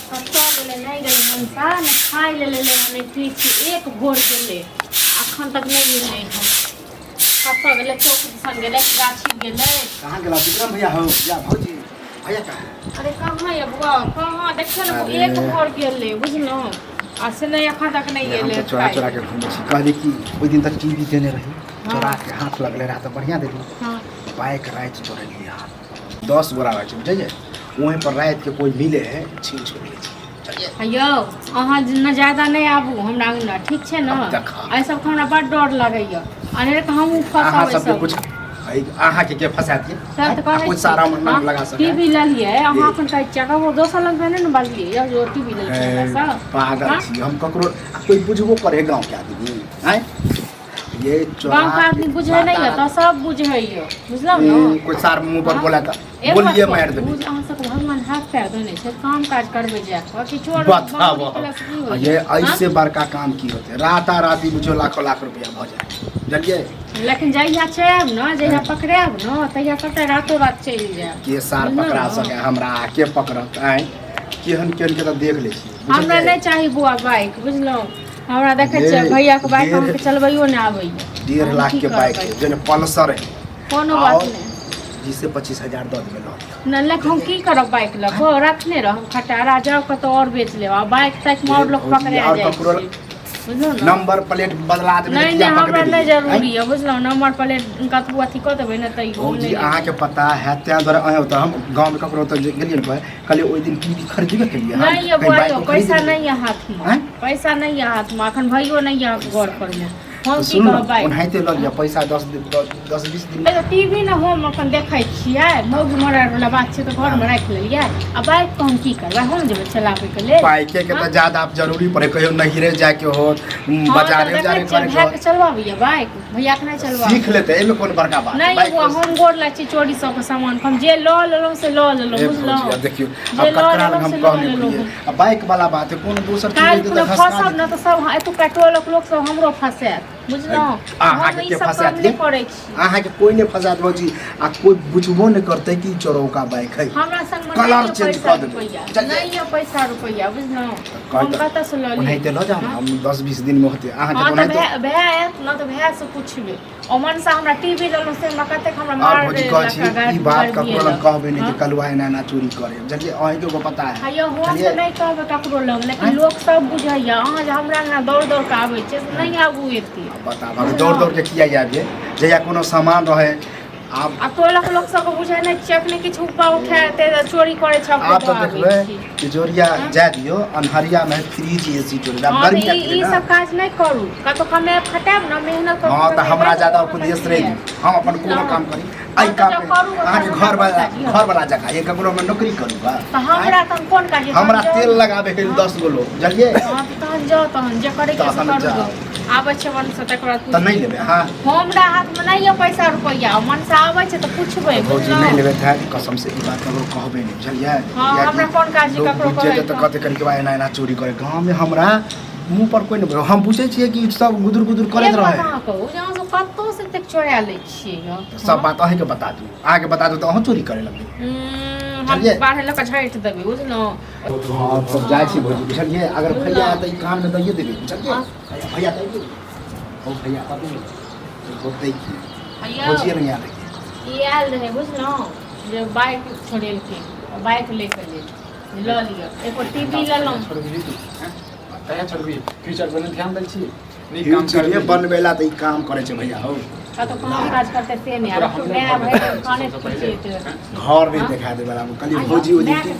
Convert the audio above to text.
कतऽ गेलै नहि गेलै मनसा ने खाय लए लेलै हँ नहि किछु एक भोर गेलै अखन तक नहि एलै हँ कतऽ गेलै चौक दिसन गेलै कि गाछी गेलै। कहाँ गेला विक्रम भैया हो या भौजी भैया कहाँ है? अरे कहाँ ये बुआ कहाँ देखियौ ने अरे। एक भोर गेलै बुझलहुँ आ से नहि अखन तक नहि हम एलै तऽ चोरा चोरा के घूमै छी कहली कि ओहि दिन तक टीवी देने रही हाँ। चोरा के हाथ लगले रहा तऽ बढ़िया देली हाँ बाइक राति चोरेलियै हाथ 10 गोरा रहै छै बुझलियै वहीं पर रातिके कोइ मिले है छीन छोड़ लै छै बुझलियै यौ अहाँ ने ज्यादा नहि आबू हमरा अङ्गना ठीक छै ने अब देखा। एहि सबके हमरा बड डर लगैया अनेर के हमहूँ अहाँ फंसब एहि सबके सब कुछ अहाँके के फंसा दिए सब तऽ कहै कुछ सारा मन नाम लगा सके टीवी लेलियै अहाँ अपन कहै छियै ककरो दोसर लग नहि ने बाजलियै यौ जो टीवी लेलकै हमरा सब पागल हाँ? छी हम ककरो आ कोइ बुझबो करे गाँव के आदमी आँय ये चोरा गाँव के आदमी बुझै नहि यऽ तऽ सब बुझै यऽ बुझलहुँ ने कोई सार मुंह पर हाँ? बोला तऽ एक बात बोलिए कहू, मारि देबै बुझ अहाँ सबके भगवान हाथ पैर देने छै काम काज करबै जाए कऽ कि चोर बताबो बाबू निकलस की होइ ये हाँ? ऐसे बड़का काम की होते राता राती बुझो लाखों लाख रुपया भऽ जाए बुझलियै लेकिन जहिया चलब ने जहिया पकड़ायब ने तहिया सबटा रातो रात चलि जायब के सार बुझलहुँ पकड़ा ने? सके हमरा के पकड़त आँय केहन केहन के तऽ देख लै छियै हमरा बुझलियै नहि चाही बौआ बाइक बुझलहुँ हमरा देखै छियै ये भैयाके बाइक डेढ़ अहाँके चलबैयो नहि आबैया 1.5 हम लाख की के बाइक करबै? है जेने पल्सर है कोनो बात आओर नहि 20 से 25 हजार दऽ देबै लऽ लिअ। नहि लेकिन हम की करब बाइक लऽ कऽ रखने रहब खटारा जाउ कतौ आओर बेच लेब आ बाइक ताइकमे आओर लोक भौजी, पकड़ा आओर जाइ ककरो छै बुझलहुँ ने नंबर प्लेट बदला देबै नहि तऽ नहि किया हमरा पकड़ेबै नहि जरूरी आँय? यऽ बुझलहुँ नंबर प्लेट कतबो अथी कऽ देबै ने तैयो भौजी नहि अहाँके पता है तें दुआरे अहाँ ओतऽ हम गाँवमे ककरो ओतऽ जे गेलियै ने कहलियै ओहि दिन टीवी खरीदबे केलियै हम नहि यऽ कहीं बौआ बाइको यौ खरीद पैसा लेलियै। नहि यऽ हाथमे आँय? पैसा नहि यऽ हाथमे अखन भैयो नहि यऽ घर परमे हम तऽ की सुनू ने कहब बाइक ओनाहिते लऽ लिअ पैसा 10 20 दिन। ए तऽ टीवी ने हम अपन देखै छियै मौगी मरल वाला बात छै तऽ घरमे राखि लेलियै आ बाइक के हम की करबै हम जेबै चलाबैके लेल बाइके के तऽ ज्यादा जरूरी पड़े कहियो नहिरे जायके होत हँ, तऽ बाजारे देखै उजारे छियै करे के भायके होत चलबाबैया बाइक भैयाके नहि चलबाबै सीख लेतै एहिमे कोन बड़का बात नहि बाइक बौआ हम गोर लागै छी चोरी सबके सामान हम जे लऽ लेलहुँ से लऽ लेलहुँ ए भौजी, बुझलहुँ आब देखियौ जे आब लऽ ककरा लग लेलहुँ हम से लऽ कहने लेलहुँ। बुझियै आ बाइक वाला बात है कोनो दोसर चीज काल्हि होइतै खुना तऽ घसका फँसब ने जेतै। तऽ सब एतुका टोलक लोक सब हमरो फँसायत बुझलहुँ अहाँके हम ई के सब फँसायत काम ये? नहि करै छी अहाँके कोइ नहि फँसायत भौजी आ कोइ बुझबो नहि करतै कि चोरौका बाइक है हमरा संग मे कलर नहि यऽ चेंज पैसा कऽ देबै। रुपैआ चलिए। नहि यऽ पैसा रुपैआ बुझलहुँ कहै हम तऽ कतऽ से लऽ ली ओनाहिते लऽ जाउ ने हम 10-20 दिनमे होतै अहाँके हँ तऽ तऽ ओनाहिते भए भए आयत ने तऽ भाय से पुछबै ओ मनसा हमरा टीवी लेलहुँ से हमरा कतेक हमरा और मार भौजी कहै छी ई बात ककरो लग कहबै नहि कि कलुआ एना एना चोरी करे बुझलियै अहीँके एगो पता है हयौ हम बुझलियै? तऽ नहि कहबै ककरो लग लेकिन आँय? लोक सब बुझैया अहाँ जे हमरा अंगना दौड़ दौड़ कऽ आबै छियै से नहि आबू एते बताब दौड़ दौड़ के किया आबियै जहिया कोनो सामान रहै आब आ टोलक लोक सबके बुझै नहि छियै अखने किछु उपा उठेतै तऽ चोरी करै छै आब तऽ देखबै छी कि जोरिया जाय दियौ अन्हरियामे फ्रिज एसी चोरी आब हँ तऽ गर्मी ई आबि गेलै ई ने सब काज नहि करू कतौ कमायब खटायब ने मेहनत करू हँ तऽ कमेबै हमरा तऽ ज्यादा अहाँके उपदेश नहि मिलत। दियौ हम अपन कोनो हँ। काम करी हँ एहि तऽ काम जब करू तऽ अहाँके हमरा घर वाला कोन काज यऽ? घर वाला जगह ये ककरो हम नौकरी करू बा तऽ हमरा तहन कोन काज यऽ? हमरा तहन जाउ। तेल लगाबे के 10 गो लोग बुझलियै हँ तऽ तहन जाउ तहन जे करैके से तहन करू जाउ। गऽ। आबै छै मन से तकर बाद तऽ नहि लेबै हँ हमरा हाथमे नहि यऽ पैसा रुपैआ मन से आबै छै तऽ पुछबै भौजी बुझलहुँ नहि लेबै तऽ कसम से ई बात ककरो कहबै नहि बुझलियै हँ, किएकि हमरा कोन काज छै लोक ककरो बुझि जेतै कहैके। तऽ कहतै कनिके बा एना एना चोरी करे गाँवमे हमरा मुँह पर कोइ नहि बोलै। हम बुझै छियै कि सब गुदुर गुदुर करैत एक बात रहै अहाँ कहू जे अहाँ सब कतौ से एतेक चोरा लै छियै यौ तऽ सब बात अहीँके बता दू अहाँके बता दू तऽ अहूँ चोरी करे लगबै हम बुझलियै? बाहर लऽ कऽ झाँटि देबै बुझलहुँ हँ तब जाइ छी भौजी बुझलियै अगर भैया आयत तऽ ई कानमे दैए देबै बुझलियै भैया दै देबै ओ भैया पता नहि बोलतै की भैया भौजिए नहि आयल ई आयल रहै बुझलहुँ जे बाइक छोड़ेलखिन बाइक लऽ कऽ लेल लऽ लिअ एगो टीवी लेलहुँ छोड़बही तू हैं? कहिया छोड़बही फ्यूचर पर नहि ध्यान दै छी नीक काम फ्यूचरे करबही बनबै ला तऽ ई काम करै छै भैया हौ कतौ काम काज करतै से नहि तोरा आब हम माय नहि भरि घर खाने सबसँ पहिले खिचेतै घर नहि देखा देबै हम कहलियै भौजी ओहि दिन मायके